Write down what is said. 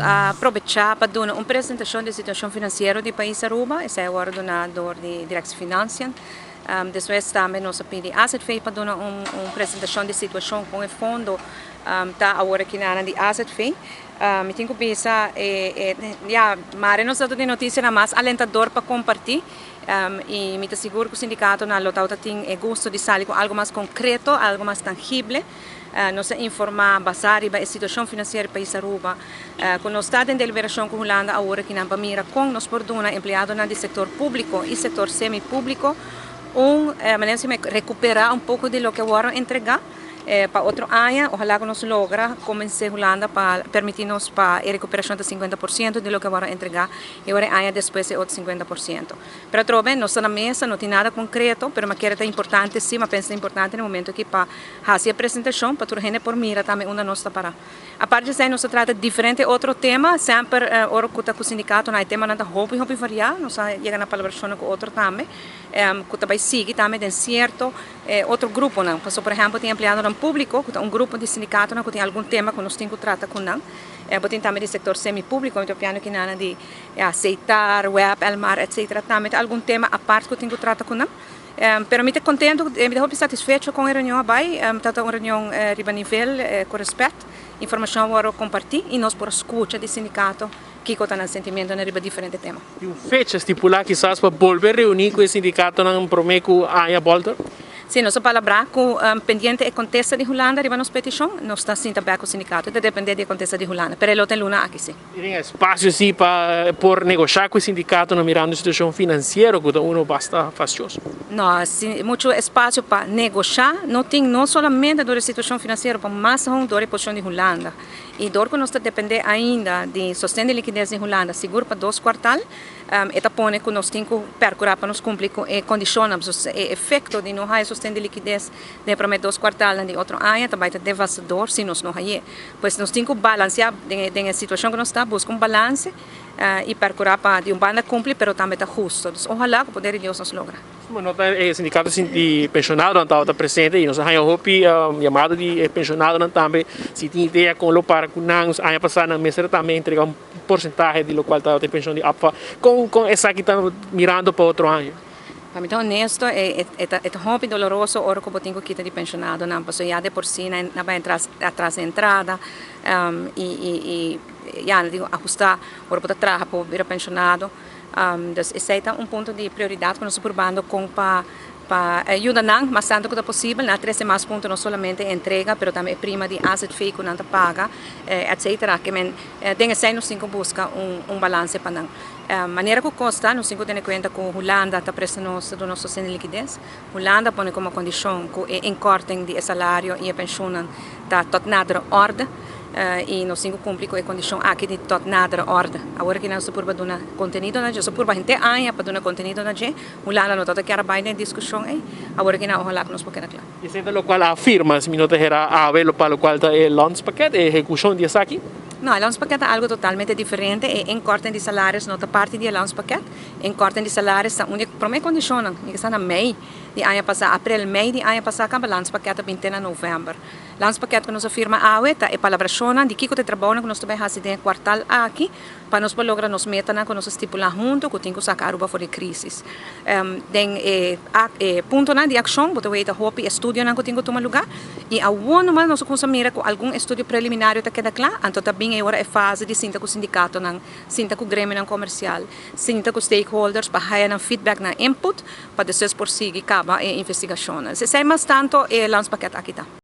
A aprovecha pa duna un presentacion di situacion financiero di pais Aruba, esey a wordo duna door di Directie Financiën. Despues tambe nos a pidi AZV pa duna un presentacion di situacion con e fondo ta awor aki na di AZV. Mi tin cu bisa, ya, mare nos ta tin noticianan mas alentador pa comparti y mi ta sigur cu sindicatonan lo ta tin e gusto di sali cu algo mas concreto, algo mas tangible. Nos a informa basa riba e situacion financiero di pais Aruba, cu nos ta den deliberacion cu Hulanda awor akinan pa mira con nos por duna empleadonan di sector publico y sector semi-publico un manera si recupera un poco di loke a wordo entrega pa otro aña. Ohala cu nos logra convence Hulanda pa permiti nos pa e recuperacion ta 50% di loke a wordo entrega y ora e aña despues e otro 50%. Pero atrobe nos ta na mesa, no tin nada concreto, pero mi kier ta importante si, mi pensa ta importante na e momento aki pa haci e presentacion pa tur hende por mira tambe unda nos ta para. Aparte di esey nos ta trata diferente otro tema, semper ora cu ta cu sindicatonan e temanan ta hopi hopi varia, nos a yega na palabracionnan cu otro tambe cu ta bay sigui tambe den cierto otro gruponan. Pasobra por ehempel tin empleadonan publico cu ta un grupo di sindicatonan cu tin algun tema cu nos tin cu trata cu nan. Bo tin tambe di sector semi publico, mi ta papiando kinan di Setar, web, Elmar etc. Tambe ta algun tema apart cu tin cu trata cu nan. Pero mi ta contento, mi ta hopi satisfecho con e reunion a bay. Ta ta un reunion riba nivel, cu respet. Informacion a worde comparti y nos por a scucha di sindicato kico ta nan sentimentonan riba diferente tema. Tin un fecha stipula kisas pa bolbe reuni cu e sindicatonan prome cu aña bolter? Si, nos a palabra cu pendiente e contesta di Hulanda riba nos peticion, nos ta sinta bek cu sindicato. Ta depende di e contesta di Hulanda, pero e lo ta e luna aki si. Tin espacio si pa por negosha cu e sindicatonan mirando e situacion financiero cu ta uno basta fastioso? No, si mucho espacio pa negosha no tin, no solamente door e situacion financiero, pa mas aun door e posicion di Hulanda. Y door cu nos ta depende ainda di sosten di liquidez di Hulanda, sigur pa dos kwartal, e ta pone cu nos tin cu percura pa nos cumpli cu e condicionnan. E efecto di no haya sosten di liquidez den e prome dos kwartalnan di otro aña ta bay ta devastador si nos no haye. Pues nos tin cu balancea den e situacion cu nos ta, busca un balance y percura pa di un banda cumpli pero tambe ta husto. Dus ohala cu poder di Dios nos logra. No ta e sindicato di pensionadonan tabata presente y nos a haya hopi yamado di e pensionadonan tambe si tin idea con lo para cu nan. Aña pasa nan mester tambe entrega un porcentahe di locual tabata e pension di APFA. Con esaki ta mirando pa otro aña? Pa mi ta honesto, e ta hopi doloroso ora cu bo tin cu kita di pensionadonan, pasobra ya de por si nan a bay atras di entrada y ya nan tin cu ahusta ora bo ta traha pa bo bira pensionado. Dus esey ta un punto di prioridad cu nos ta purbando con pa yuda nan mas tanto cu ta posibel. Nan a trece mas punto, no solamente e entrega, pero tambe e prima di AZV cu nan ta paga, etcetera. Ke men den esey nos tin cu busca un balance pa nan. Manera cu cos ta, nos tin cu tene cuenta cu Hulanda ta presta nos, ta duna nos sosten di likides. Hulanda pone como condicion cu e inkorting di e salario y e pensioennan ta tot nadere orde y nos tin cu cumpli cu e condicion aki di tot nadere orde. Awor aki nos ta purba duna contenido na dje, nos ta purba henter aña pa duna contenido na dje. Hulanda no ta ta kier a bay den e discusion ey. Awor aki nan ojalá cu nos por keda cla. Esey ta locual a afirma, si mi no ta hera awe, pa locual ta e landspakket, e ehecucion di esaki? No, e landspakket ta algo totalmente diferente. E inkorting di salaris no ta parti di e landspakket. E inkorting di salaris ta un di e prome condicionnan. Mi kisa na mei di aña pasa, april, mei di aña pasa caba landspakket a bin te na november. Landspakket cu nos a firma awe ta e palabracionnan di kico ta e trabounan cu nos ta bay haci den e cuartal aki pa nos por logra nos metanan cu nos a stipula hunto cu tin cu saca Aruba for di crisis. Den e puntonan di accion bo ta weta hopi estudionan cu tin cu tuma lugar y awor nomas nos a cuminsa mira cu algun estudio preliminario ta keda cla, anto ta bin e ora e fase di sinta cu sindicatonan, sinta cu gremionan comercial, sinta cu stakeholders pa haya nan feedback, nan input pa despues por sigui caba e investigacionnan. Esey mas tanto e landspakket aki ta.